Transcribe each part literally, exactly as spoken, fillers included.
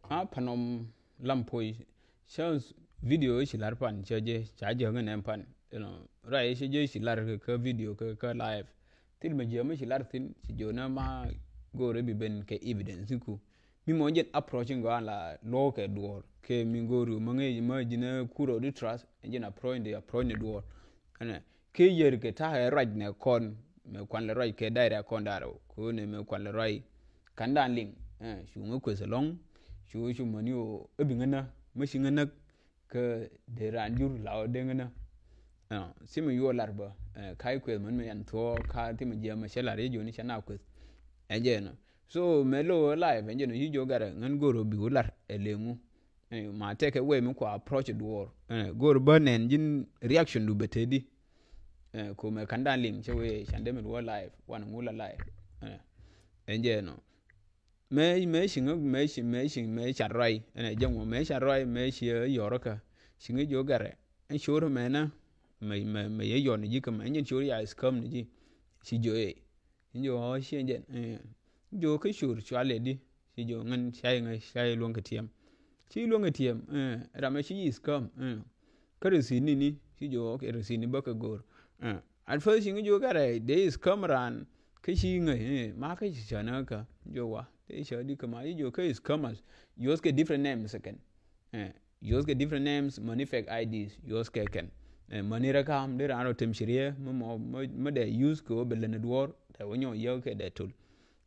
A panɔm lam puɔ̱i cä video ci lar pan cä jɛ ca jɛ ŋä nɛm pan. Ruac cä jɛ ci lar kä video kä live. Thil mɛ jiɛ mɛ ci lar thin ci jɛ nɛ ma go̱o̱r bi ben kɛ evidence ku. Mi mɔ jɛn approach in gɔaa la luɔk kɛ duɔɔr kɛ mi go̱o̱r yu ma ŋäc ma ji̱n kurɔ di trust ɛn jɛn approach in di approach ni duɔɔr. Ɛnɛ kɛ yɛr kɛ ta̱a̱ kɛ ruac nɛ kɔn mɛ kuan lɛ ruac kɛ da̱a̱ rɛ kɔn da̱a̱ rɛ kɛ wä nɛ mɛ kuan lɛ ruac. Ka̱n da̱a̱n liŋ cu ŋä kueth ɛlɔ̱ŋ cu cu mäni ɣöö ɛ bi ŋä näk mä ci ŋä näk. Kä dee raan jur la ɣöö dee ŋä näk. Thimɛ yuɔ lar bä ka̱c kueth mäni mɛ yan thuɔ̱ɔ̱ ka thimɛ jiɛm mɛ cɛ lar yɛ jiɔni cɛ na kueth. Ɛn jɛ ɛnɔ so mɛ lo̱ ɣöö live ɛn jɛ ɛnɔ ci jiɔ gat ɛ ŋän go̱r ɣöö bi wä lar ɛ leŋu. Ma tɛkɛ wee mi kua approach duɔɔr go̱r bä nɛn ji̱n reaction du bɛ tedi. Ko mɛ ka̱n da̱a̱n liŋ cɛ wee can dee mi luɔ live wan ŋu la live. Ɛn jɛ ɛnɔ mɛ mɛ ci ŋä mɛ ci mɛ ci mɛ cat ruac ɛn jɛ ŋu mɛ cat ruac mɛ ci yɔrkä ci ŋä jiɔ gat ɛ ɛn cior mɛ na mɛ mɛ mɛ yɛ yɔn ji̱ kä mɛ ɛn jɛn cior ya scam ni ji̱. Ci jiɔ ɛ ci jiɔ ɣɔ̱ ci ɛn jɛn jiɔ kä cior cua lɛ di. Ci jiɔ ŋän ca yɛ ŋä ca yɛ luɔ̱ŋ kɛ tiɛm. Ci luɔ̱ŋ kɛ tiɛm ram ɛ ci yi scam. Kä receipt ni ni ci jiɔ ɣɔ̱ kɛ receipt ni bä kɛ go̱o̱r. At first ci ŋä jiɔ gat ɛ dee scam raan kä ci ŋä ma kä ci cä nä kä jiɔ wa dee cä di kä ma ci jiɔ kä scammers. Use kɛ different names kɛn. Use kɛ different names mäni fake I Ds use kɛ kɛn. Mäni rɛ kam di raan rɔ tem ci riɛ mä mɔ mä dɛ use kɛ wä bɛ lɛn duɔɔr dɛ wä nyɔ yäk kɛ dɛ tol.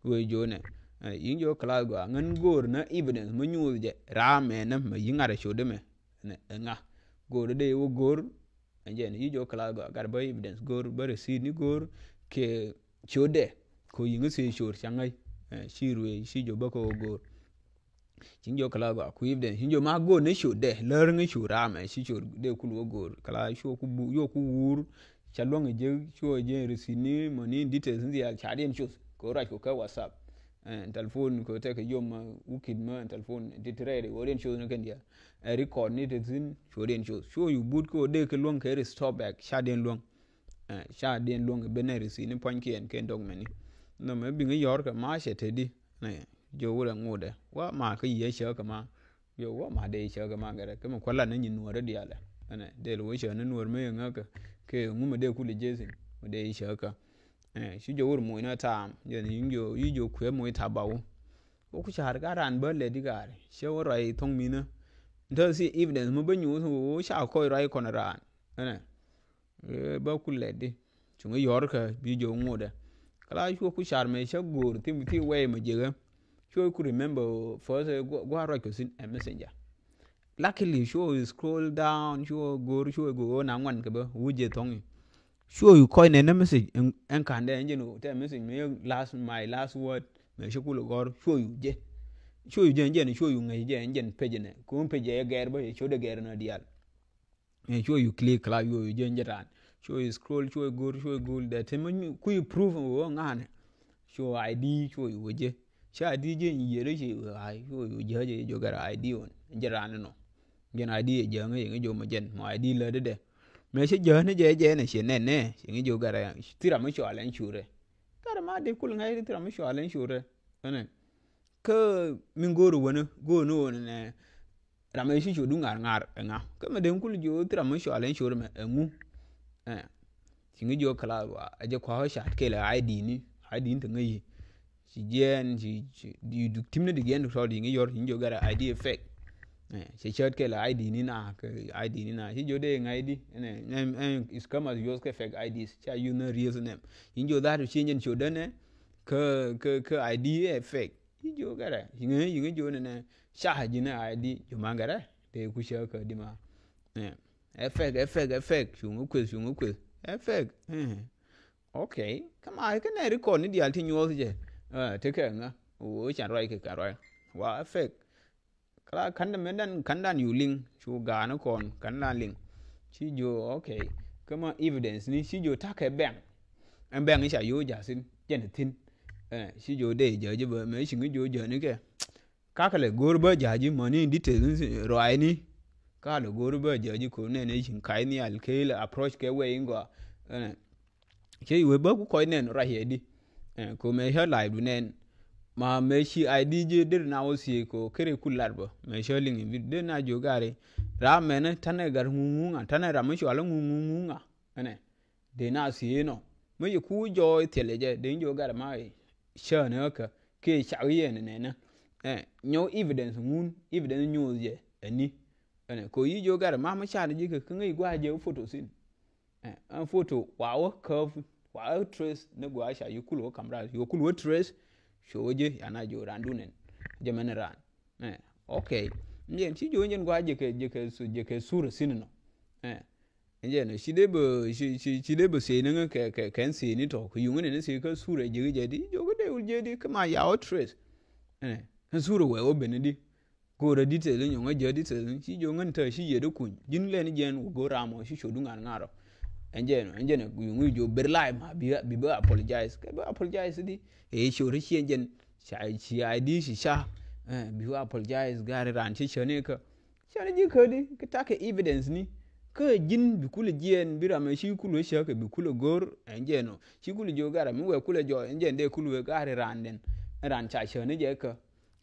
Wee jonɛ in jiɔ class gɔaa ŋän go̱o̱r nä evidence mä nyuuth jɛ raa mɛnä mä yi ŋa̱rɛ codä mɛ. Ɛ ŋa go̱o̱r dee wä go̱o̱r. Ɛn jɛn yi jiɔ class gɔaa gat bä evidence go̱o̱r bä receipt ni go̱o̱r kɛ codɛ. Ko yi ŋä thie cor ca ŋäc ci ruëë ci jiɔ bä kɛ wä go̱o̱r. Ci jiɔ kɛ la gɔaa ku evidence ci jiɔ ma go̱o̱r ni cu dee lär ŋä cu ram ɛ ci cu dee kul wä go̱o̱r kɛ la cu ku bu yɔ ku wur. Ca luäŋ jek cu jɛ receipt ni mɔ ni details ni diaal ca diɛn cuth kɛ wä ruac ku kɛ WhatsApp. Ɛn telephone kɛ wä tɛk kɛ yom ma wukit ma ɛn telephone ti ti rɛɛri wä diɛn cuth ni kɛn diaal. Ɛ record ni ti thin cu diɛn cuth cu yu but kɛ wä dee kɛ luäŋ kɛ restore back ca diɛn luäŋ. Ca diɛn luäŋ ben nɛ receipt ni pua̱nykiɛn kɛ document ni. Nɔmɛ biŋ i̱ yɔ̱r kɛ ma̱a̱cɛ te di. Nɛ jiɔ wurɛ ŋotdɛ wa ma kä yiɛ cäkä ma. Jiɔ wa ma dee cäkä ma gɛrɛ kä mi kua̱la ni nyin nuɔ̱ɔ̱rä diaalɛ. Ɛnɛ dee lɛ wä cä ni nuɔ̱ɔ̱r mi ŋäkä kɛ ŋu mi dee kulɛ jesi mi dee cäkä. Ci jiɔ wur mucnä taam jɛ ni jiɔ yi jiɔ kuɛ muc tap ba wä. Wä ku ca̱r ka raan bä lɛ di gaari cɛ wä ruac thɔŋ minä. Ntä si evidence mi bä nyuuth wä ca kɔc ruac kɔn raan. Ɛnɛ bä ku lɛt di cuŋ i̱ yɔ̱r kä bi jɛ ŋotdɛ. Kɛ la cuɔ ku car mɛ cä go̱o̱r thim thi wɛy mɛ jiɛkä. Cuɔ ku remember first gua̱a̱r ruac kɛ thin ɛ messenger. Luckily cuɔ scroll down cuɔ go̱o̱r cuɔ go̱o̱r na ŋuan kɛ bä wä jɛ thɔŋ i̱. Cuɔ yu kɔc nɛ nä message ɛn ka̱n dɛ ɛn jɛn tɛ message mɛ last my last word mɛ cä kulɛ gɔ̱r cuɔ yu jɛ. Cuɔ yu jɛ ɛn jɛn cuɔ yu ŋäc jɛ ɛn jɛn page nɛ kun page jɛ gɛr bä cɛ cot dɛ gɛr nɔ diaal. Cuɔ yu click kla yuɔ yu jɛ jɛ ran cuɔ yu scroll cuɔ yu go̱r cuɔ yu go̱r dɛ te mɛ kui̱ proof wä ŋa̱nɛ. Cuɔ I D cuɔ yu wä jɛ. Ca I D jɛ yier ci wä ai cuɔ yu jɛ jɛ jɛ jɔ gɛr I D wän jɛ ran nɔ. Jɛn I D jɛ jɛ ŋä yɛ ŋä jɔ mɛ jɛn mɔ I D lä dɛ dɛ. Mɛ cɛ jɛ ni jɛ jɛ nɛ cɛ nɛ nɛ cɛ ŋä jɔ gɛr thira mɛ cuɔ alɛn curɛ. Gɛr ma dee kul ŋa̱c thira mɛ cuɔ alɛn curɛ. Ɛnɛ. Kä min go̱o̱r wänä go̱o̱r ni wänä nɛ. Ram ɛ ci cu du ŋa̱r ŋa̱r ɛŋa kä mɛ den kul jiö thira mi cual ɛn cor mɛ ɛŋu. Ci ŋi jiö kala wa ɛ jɛ kua kä cat kɛl ɛ I D ni I D ni te ŋäyi. Ci jiɛn ci ci di du tim ni di giɛn tɔt di ŋi yɔr ci ŋi jiö gɛrɛ I D ɛ fake. Ci cät kɛl ɛ I D ni na kɛ I D ni na ci jiö dee ŋa̱ I D ɛn ɛn is come as yours kɛ fake I Ds ca use ni real name. Ci ŋi jiö that ci ŋi jiö dɛn ɛ kɛ kɛ kɛ I D ɛ fake. Ci jiö gɛrɛ ci ŋi ci ŋi jiö nɛ nɛ ca ji̱n ɛ I D jiö ma gɛrɛ. Dee ku cä kä di ma. Ɛ fake ɛ fake ɛ fake cuŋ ɛ kueth cuŋ ɛ kueth ɛ fake. Ok. Kä ma kä nɛ record ni diaal ti nyuɔth jɛ. Ti kɛ ŋä woo can ruac kɛ kan ruac wa ɛ fake. Kala kandɛ mɛ dan kandan yu liŋ cu gaani kɔn kandan liŋ. Ci jiö ok. Kä ma evidence ni ci jiö takɛ bɛŋ. Ɛn bɛŋ i̱ ca yo̱o̱ ja̱thin jɛn thin. Ci jiö dee jä̱ ji̱ bä mɛ ci ŋi jiö jä̱ ni kɛ. Kakɛ lɛ go̱o̱r bä ja̱ ji̱ mäni in detail ni ruaacni. Kakɛ lɛ go̱o̱r bä ja̱ ji̱ ko̱r nɛn ɛ ci ka̱c nhial kee lɛ approach kɛ wɛy in gɔaa. Cɛ i̱ wee bä ku kɔc nɛn ruac yɛ di. Ko̱mɛ cä live du nɛn. Ma mëë ci I D ji̱ deri na wä thiec kɛ ɣöö keri kul lat bä mëë cä liŋ in bi deri na jiök gari. Ram mɛnɛ tanɛ gat ŋuŋuŋa, tanɛ ram mi cual ŋuŋuŋa. Ɛnɛ dee na thiec inɔ mi ci ku jɔɔc thilɛ jɛ dee jiök gari ma cäänɛ kä kɛ cak yɛn nɛnɛ. Ɛ nyɔk evidence ŋun, evidence nyuuth jɛ ɛni. Ɛnɛ kɛ ɣöö yi jiök gari ma mi canɛ ji̱ kɛ kä ŋäc gua̱a̱c jɛ photo thin. Ɛ ɛn photo wa wä curve, wa wä trace ni gɔaa ca yi kul wä camera, yi kul wä trace. Cuɛ wä ji̱ ya na jiök raan duŋ ɛn jɛ mɛn raan. Ɛ okay. Jɛn ci jiök jɛn gɔaa jɛ kɛ, jɛ kɛ, jɛ kɛ sura thin nɔ. Ɛ jɛn ci dee bä, ci, ci, ci dee bä thiec ni ŋä kɛ, kɛ, kɛ thiec ni tɔ kɛ yuŋ ni thiec kä sura ji̱ jɛ di jiök dee wul jɛ di kä ma ya wä trace. Ɛ kä sura wɛ wä ben di. Go̱o̱rä detail ni nyɔŋä jɛ detail ni ci jiök ŋän tä ci yiet kuny ji̱n lɛn jiɛn wä go̱o̱r ram ɔ ci cot du ŋa̱r ŋa̱r ɔ. Ɛn jɛn ɛn jɛn ɛ yuŋ jiök ber lai ma bi bi bä apologize kɛ bä apologize di. Ɛ cot ci ɛn jɛn ca ci I D ci ca. Ɛ bi bä apologize gari ran ci cäni kä cäni ji̱ kä di kɛ takɛ evidence ni. Kä ji̱n bi kulɛ jiɛn bi ram ɛ ci kulɛ cä kɛ bi kulɛ go̱o̱r ɛn jɛn ɔ ci kulɛ jiök gari mi wɛ kulɛ jɔɔc ɛn jɛn dee kulɛ wee gari ran den. Ran ca cäni jɛ kä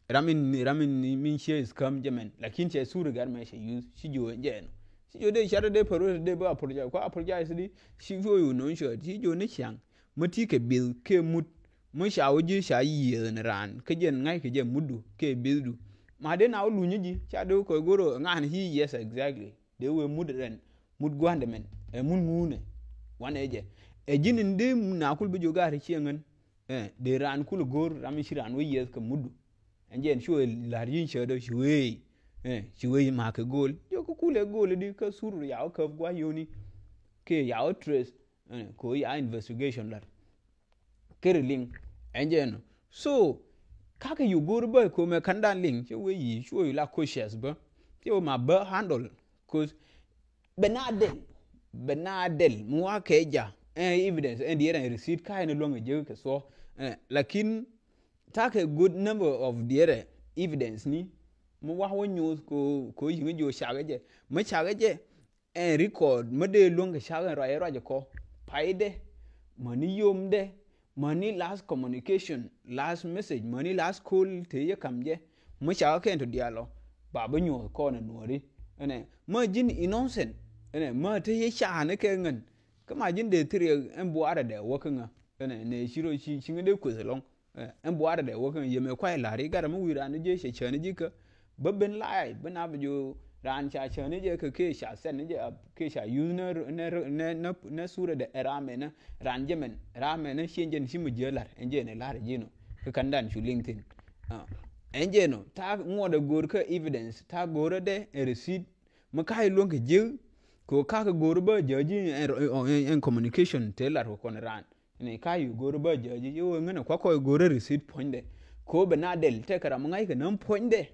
Ram in, ram in min ciɛ scam jɛ mɛn lakin cɛ sura gɛr mɛ cɛ use ci jiök jɛ ɛnɔ. Ci jiök dee car dee pär wee dee bä apologize kua apologize di ci jiök yu nɔn cɛ ci jiök ni ciaŋ. Mä ti kɛ bil kɛ mut mä ca wä ji̱ ca yiëëth ni raan kä jɛn ŋa̱ckɛ jɛ mutdu kɛ bildu. Ma dee na wä luny ji̱ ca dee wä kɔc go̱r ŋa̱n ci yes exactly. Dee wee mut rɛn mut gua̱ndɛ mɛn ɛ mut ŋuunɛ. Wanɛ jɛ ɛ ji̱n in dee na kul bi jiök ga̱r ciɛ ŋän. Ɛ dee raan kul go̱o̱r ram ci raan wee yieth kɛ mutdu. Ɛn jɛn ci wee la̱r yi̱n cäät ɔ ci wee. Ɛ ci wee ma kɛ go̱o̱l jiök kɛ kul ɛ go̱o̱l di kä sur ya wä käp gua̱ yoni. Kɛ ya wä trace. Ɛ kɛ wä ya investigation la̱r. Keri liŋ ɛn jɛn ɔ. So kakɛ yu go̱o̱r bä kɛ wä mɛ ka̱ndan liŋ ci wee yi ci wee la cautious bä. Ci wee ma bä handle. Cause bɛ na dɛl bɛ na dɛl mi wa kɛ ja. Ɛ evidence ɛn diɛrɛ ɛn receipt ka ɛn luäŋ ɛ jek kɛ thuɔ. Ɛ lakin takɛ good number of diɛrɛ evidence ni mi wa wä nyuuth ko ko yiŋ jiök cakɛ jɛ mi cakɛ jɛ. Ɛn record mi dee luäŋ kɛ cakɛ ɛn ruac ruac kɔ paydɛ. Mäni yomdɛ. Mäni last communication, last message, mäni last call te yɛ kam jɛ. Mä ca kɛ kɛn tɔ diaal ɔ ba bä nyuɔth kɔn ɛ nuɔri. Ɛnɛ mä ji̱n innocent. Ɛnɛ mä te yɛ ca ni kɛ ŋän. Kä ma ji̱n dee thiriɛ ɛn buaarɛ dɛ wä kä ŋä. Ɛnɛ nɛ ci rɔ ci ci ŋä dee kueth ɛlɔŋ. Ɛn buaarɛ dɛ wä kä ŋä yɛ mɛ kuay la̱r i̱ gat ɛmɛ wi̱i̱ raan ni ji̱ cɛ cäni ji̱ kä. Bä ben laay bä na bɛ jiök raan ca cäni jɛ kɛ kɛ ca sɛn ni jɛ kɛ ca yuth nɛ nɛ nɛ nɛ nɛ surɛ dɛ ɛ ram ɛnɛ. Raan jɛ mɛn ram ɛnɛ ciɛn jɛn ci mi jiɛ lar ɛn jɛ nɛ lar ji̱ nɔ. Kɛ kandan cu liŋ thin. Ɛn jɛ nɔ ta ŋuɔdɛ go̱o̱r kä evidence ta go̱o̱rä dɛ ɛ receipt. Mi ka i̱ luäŋ kɛ ji̱ kɛ kakɛ go̱o̱r bä jɛ ji̱ ɛn communication te lar kɛ kɔn raan. Ni ka yu go̱o̱r bä jääji i̱ wee ŋänɛ kua kɔc go̱o̱r receipt puɔ̱nydɛ. Ko bɛ na dɛl tekɛ ram ŋa̱ckɛ näm puɔ̱nydɛ.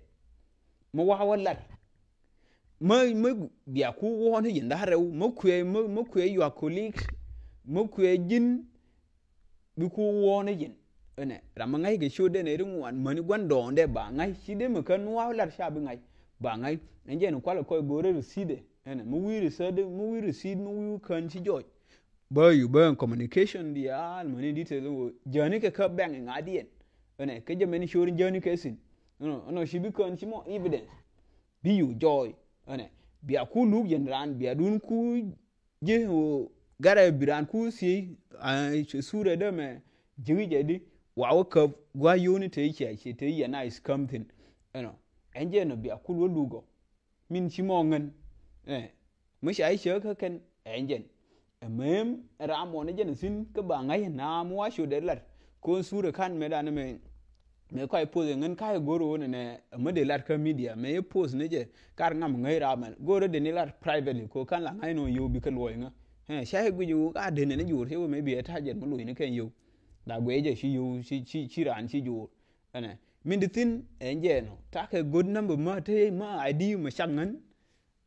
Mi wa wä lat mi mi bia ku wuɔ̱ɔ̱n i̱ yin da̱rɛw mi kuɛ mi mi kuɛ your colleagues. Mi kuɛ ji̱n bi ku wuɔ̱ɔ̱n i̱ yin. Ɛnɛ ram mi ŋa̱ckɛ ciö den ɛ ri ŋuan mäni gua̱n dɔɔŋdɛ ba ŋa̱c ci dee mi kän mi wa wä lat ca bi ŋa̱c. Ba ŋa̱c ɛn jɛn kualɛ kɔc go̱o̱r receipt ɛ ɛnɛ mi wi̱i̱ receipt mi wi̱i̱ receipt mi wi̱i̱ kän ci jɔɔc. Bä yu bä communication diaal mäni detail wä jäni kɛ kä bɛŋ ŋa̱diɛn. Ɛnɛ kä jɛ mɛn ciöör jäni kɛ thin. Ɛnɔ ɛnɔ ci bi kään ci mɔ evidence. Bi yu jɔɔy ɛnɛ bia ku luk yɛn raan bia dun ku ji̱ wä garɛ bi raan ku thiec. Thurɛ dämɛ ji̱ jɛ di wa wä käp gua̱ yoni te cia ci te yɛn a i̱ scam thin. Ɛnɔ ɛn jɛ ɛnɔ bia ku wä luk ɔ. Min ci mɔ ŋän. Ɛ mi ca i̱ cäk kä kɛn ɛ jɛn. Ɛ mem ɛ ram mɔ ni jɛn thi̱n kä ba ŋa̱c ɛ naam wa ciö dee lat. Ko̱n thurɛ kan mɛ dan mɛ mɛ kɔc poth ɛ ŋän ka̱c ɛ go̱r ɣöö nɛnɛ ɛ mi dee lat kä media mɛ i̱ poth ni jɛ kar ŋam ŋäc ram mɛn go̱r ɛ dee ni lat privately ko kan la ŋa̱c nɔ yio̱w bikɛ luɔc ŋä. Ɛ ca i̱ guic ɣöö ka dee nɛn i̱ jo̱o̱r ci wä mɛ bi ɛ ta̱c jɛn mi lo̱c ni kɛn yio̱w. La guic jɛ ci yio̱w ci ci ran ci jo̱o̱r. Ɛnɛ min ti thi̱n ɛn jɛ ɛnɔ takɛ good number mä te mä I D mä cak ŋän.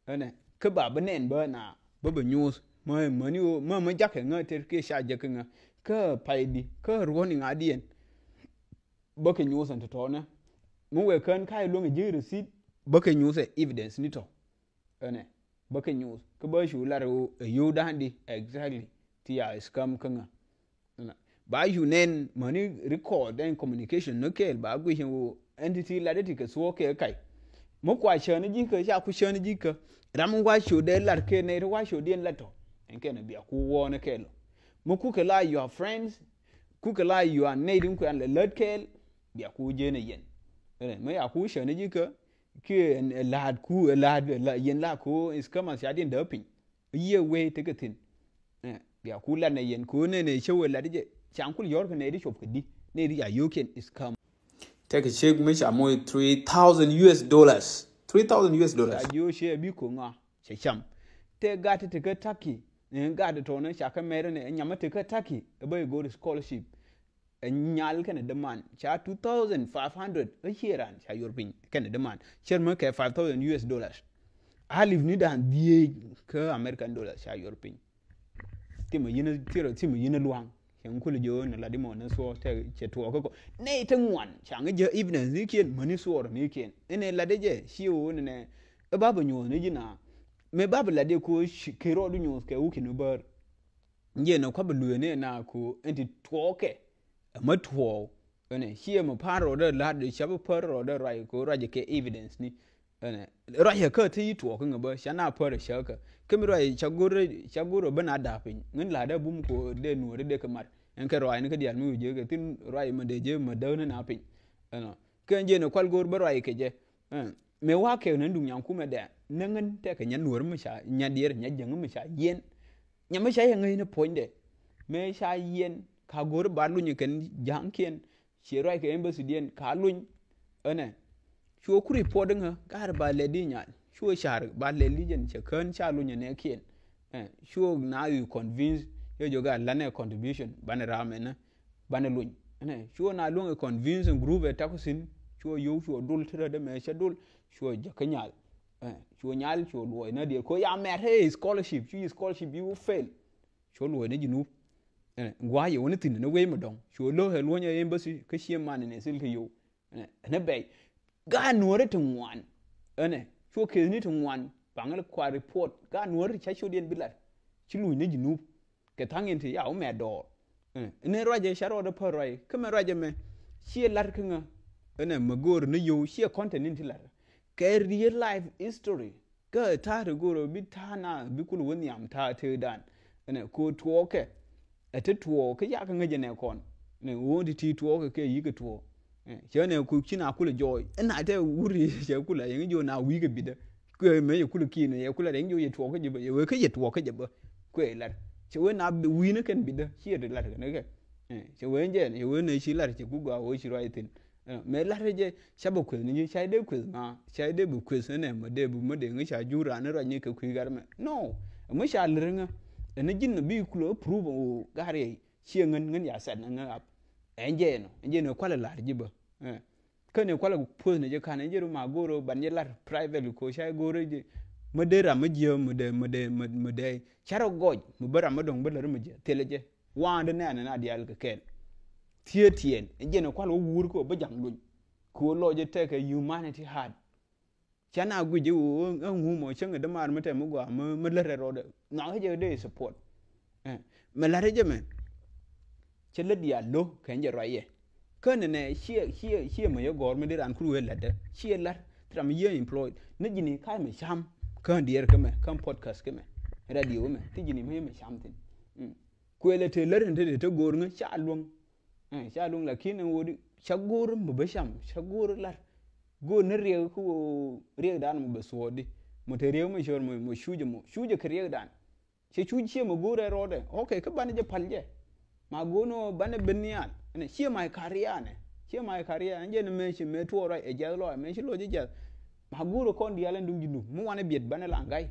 Ɛnɛ kä ba bi nɛn bä na bä bi nyuuth mä mäni ɣöö mä mä jakɛ ŋä ter kiɛ ca jäkä ŋä. Kä paydi kä ruɔ̱n iŋa̱diɛn. Bä kɛ nyuuth ɛn tɔ̱tɔ̱nä mi wee kään ka̱c luäŋ ɛ ji̱ receipt. Bä kɛ nyuuth ɛ evidence ni tɔ. Ɛnɛ bä kɛ nyuuth kä bä cu lar ɣöö ɛ yio̱w da̱a̱n di exactly ti ya scam kä ŋä. Ɛnɛ Ba yu nɛn mäni record ɛn communication ni kɛɛl ba guic ɛn ɣöö ɛn ti ti lat iti kɛ thuɔɔk kɛ kac. Mi kua cäni ji̱ kä ca ku cäni ji̱ kä. Ram mi wa cu dee lat kɛ nɛy ti wa cu diɛn lat tɔ. Ɛn kɛn bia ku wɔɔni kɛɛl ɔ. Mi ku kɛ la your friends, ku kɛ la your nɛy ti kuɛn lɛ lät kɛɛl, bia ku jɛn ɛ yɛn. Ɛn mi ya ku cäni ji̱ kä kiɛ ɛ la̱a̱t ku ɛ la̱a̱t yɛn la ku is kämä ca diɛn dee piny. Yiëë wee tekɛ thi̱n. Bia ku lat nɛ yɛn ku nɛnɛ cä wee lat jɛ. Caŋ kul yɔr kɛ nɛy di cop kɛ di nɛy di ca yio̱o̱kiɛn is kam. Tekɛ cek mi ca moc three thousand U S dollars. Three thousand U S dollars. Ca yio̱o̱ cɛ bi ko̱ŋa cɛ cam. Tɛ gat ti tekɛ taki. Gat ti tɔnɛ ca kɛ mɛr nɛ nyamä tekɛ taki ɛ bä igo̱r scholarship. Ɛ nyal kɛnɛ däman ca two thousand five hundred ɛ ciɛ ran ca yuɔr piny kɛnɛ däman cɛr mä kɛ five thousand U S dollars. Alip ni dan dhieec kä American dollars ca yuɔr piny. Thimɛ yin thirɔ thimɛ yin luaŋ. Cɛ ŋ kul jɛ ɣöö ni lat imɔ ni thuɔɔk tɛ cɛ tuɔɔk kä kɔ nɛy te ŋuan ca ŋä jɛ evidence ni kiɛn mäni thuɔɔr ni kiɛn. Ɛn ɛ lat ɛ jɛ ci ɣöö ni nɛ ɛ bap ɛ nyuɔth ni ji̱ na mɛ bap ɛ lat ɛ ko̱ kɛ rɔɔd nyuɔth kɛ wä ki̱n bär. Jiɛn ɛ kua̱p ɛ lueeni ɛ na ko̱ ɛn ti tuɔɔkɛ. Ɛ mä tuɔɔk ɛnɛ ciɛ mɛ pa̱a̱n rɔɔdɛ la̱t ɛ ca̱p ɛ pär rɔɔdɛ ruac ko̱ ruac ɛ kɛ evidence ni. Ɛnɛ ruac ɛ kä te yi tuɔɔk kä ŋɛ bä ca na pär ɛ cäkä kä mi ruac ca go̱r ca go̱r ɛ bä na da̱a̱ piny ŋän la̱t ɛ bum ko̱ dee nuɔ̱ɔ̱ri dee kɛ mat. Ɛn kɛ ruac ni kä diaal mi wi̱c jek kɛ thin ruac mɛ dee jek mɛ däk ni na piny. Ɛnɔ kɛ jiɛn ɛ kual go̱r bä ruac kɛ jɛ. Mɛ wa kɛ nä duŋ nyaŋ kumɛ dɛ nä ŋän tɛkɛ nyɛ nuɔr mi ca nyɛ diɛr nyɛ jäŋ mi ca yiɛn. Nyɛ mi ca yɛ ŋäcni puɔ̱nydɛ mɛ ca yiɛn ka go̱r ba luny kɛn ja̱ŋkiɛn. Ciɛ ruac kɛ embassy diɛn ka luny. Ɛnɛ cuɔ ku report ŋä gar ba lɛ di nyal cuɔ car ba lɛ di jɛn cɛ kään ca luny nɛ kiɛn. Cuɔ na yu convince yɛ jɔ gar lanɛ contribution banɛ ram ɛnä. Banɛ luny ɛnɛ cuɔ na luɔ̱ŋ ɛ convince group ɛ taku thin. Cuɔ yo̱w cuɔ dul ti rädɛ mɛ cɛ dul cuɔ jɛ kä nyal. Cuɔ nyal cuɔ luɔc na diɛl ko ya mɛt hey scholarship cu yi scholarship yi wä fail. Cuɔ luɔc na ji̱ nup. Gua̱a̱c yɛ wä ni thin ni wee mi dɔ̱ŋ cuɔ lo̱k ɛ luɔ̱ny ɛ embassy kä cie man ni thil kɛ yo̱w. Ɛnɛ bɛy gaa nuɔ̱ɔ̱ri ti ŋuan. Ɛnɛ cuɔ keth ni ti ŋuan baŋ kua report gaa nuɔ̱ɔ̱ri ti ca ciöt yɛn bi lat. Ci luny ni ji̱ nup. Kɛ tha̱a̱ŋ in ti ya wä mɛ dɔɔr. Ni ruacɛ ca rɔɔdɛ pär ruac kä mɛ ruacɛ mɛ ciɛ lar kä ŋä. Ɛnɛ mɛ go̱o̱r ni yio̱w ciɛ content in ti lar kɛ real life history. Kä ta̱a̱ ti go̱o̱r bi ta̱a̱ na bi kul wä nhiam ta̱a̱ tëëdan. Ɛnɛ ko̱ tuɔɔkɛ ɛ te tuɔɔk kä yakä ŋäcɛ nɛ kɔn. Ɛnɛ ɣöö ti ti tuɔɔkɛ kɛ yi̱k kɛ tuɔɔk. Cɛ nɛ ku ci na kulɛ jɔɔy ɛn na tɛ wuri cɛ kulɛ yɛŋ jiɔ na wi̱i̱ kɛ bitdä. Kuɛ mɛ yɛ kulɛ ki̱i̱n yɛ kulɛ yɛŋ jiɔ yɛ tuɔɔk kä jɛ bä yɛ wee kä yɛ tuɔɔk kä jɛ bä. Kuɛ lat cɛ wee na wi̱i̱ni kɛn bitdä ci yɛ ti lat kɛ ni kɛ. Cɛ wee jɛ yɛ wee nɛ ci lat cɛ ku gɔaa wee ci ruac thi̱n. Mɛ lat jɛ ca bä kueth ni ji̱ ca dee kueth ma ca dee bi kueth ɛnɛ mɛ dee bi mɛ dee ŋä ca jur raan ni ruac ni kɛ kui̱ gat mɛ no. Mɛ ca lir ŋä ɛn ji̱n bi kulɛ prove ɣöö gat riɛy. Ciɛ ŋän ŋän ya sɛt ni ŋä ap. Ɛn jɛ ɛnɔ ɛn jɛ ɛnɔ kualɛ la̱r ji̱ bä. Kän ɛ kualɛ puɔth ni jɛ kan ɛn jɛ ru ma go̱o̱r ɣöö ban jɛ la̱r privately ko ca go̱o̱r jɛ. Mɛ dee ram mɛ jiɛ mɛ dee mɛ dee mɛ dee ca rɔ gɔc mɛ bä ram mɛ dɔ̱ŋ bä lär mɛ jiɛ thilɛ jɛ. Wa̱a̱ndä nɛɛnɛ na diaal kɛ kɛɛl. Thiee tiɛɛl ɛn jɛ ɛnɔ kualɛ wä wuur kɛ wä bä ja̱ŋ luny. Kɛ wä lɔc jɛ tɛkɛ humanity heart. Ca na guic i̱ ɣöö ɛ ŋuum ɔ cäŋ ɛ dämaar mi tɛm mi gɔaa mi lät rɛ rɔɔdɛ. Nhɔakä jɛ dee support. Mɛ la̱t ɛ jɛ mɛ. Cɛ lät diaal lo̱ kɛn jɛ ruac yɛ. Kä nɛnɛ ciɛ ciɛ ciɛ mɛ yɛ gɔ̱r mi dee raan kur wee la̱tdä ciɛ la̱t. Thil ram mi yiee employed ni ji̱ni ka̱c mɛ cam. Kään diɛɛr kä mɛ kään podcast kä mɛ. Radio mɛ ti ji̱ni mɛ yɛ mɛ cam thi̱n. Kuëlɛ te lät in te te go̱o̱r ŋä ca luäŋ. Ca luäŋ lakin ɛn ɣöö di ca go̱o̱r mi bä cam ca go̱o̱r lar. Go̱o̱r ni riɛk kä ɣöö riɛkdan mi bä thuɔɔk di. Mɔ te riɛk mi cör mɔ cucä mɔ cucä kɛ riɛkdan. Cɛ cuc ciɛ mɛ go̱o̱r ɛ rɔɔdɛ ok kä banɛ jɛ pal jɛ. Ma go̱o̱r ni ɣöö banɛ ben nhial ɛnɛ ciɛ ma karia ɛnɛ. Ciɛ ma karia ɛn jɛ ni mëë ci mëë tuɔɔk ruac ɛ jiath lɔɔc mëë ci lɔc ɛ jiath. Ma go̱o̱r ɛ kɔn diaal ɛn duŋ ji̱ nup mi wanɛ biɛt banɛ la ŋa̱c.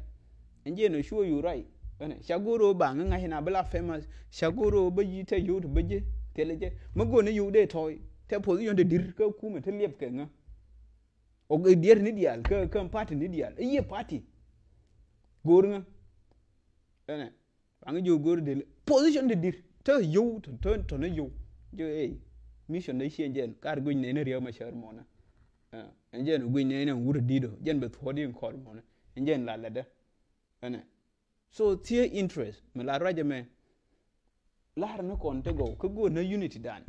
Ɛn jiɛn ɛ cuɔ yu ruac. Ɛnɛ ca go̱o̱r ɣöö ba ŋä ŋa̱c na bi la famous ca go̱o̱r ɣöö bä yi tɛ yio̱w ti bä ji̱ thilɛ jɛ. Mi go̱o̱r ni yio̱w dee tɔ̱ɔ̱c tɛ position ti di̱r kä kumɛ ti liɛp kɛ ŋä. Ɔ diɛt ni diaal kä kä party ni diaal i̱ yiëë party. Go̱o̱r ŋä. Ɛnɛ Baŋ ji̱ go̱o̱r dee position ti di̱t te yio̱w te te ni yio̱w. Ji̱ ɛ mission dee ciɛ jɛn kar guic nɛy ni riɛk ma cär mɔnä. Ɛn jɛn guic nɛy ni wut di̱t ɔ jɛn bɛ thuɔ̱ɔ̱t in kɔr mɔnä. Ɛn jɛn la lɛ dee. Ɛnɛ so thiee interest mi la ruac ɛmɛ. la̱r ni kɔn ti gɔw kä go̱o̱r ni unity dan.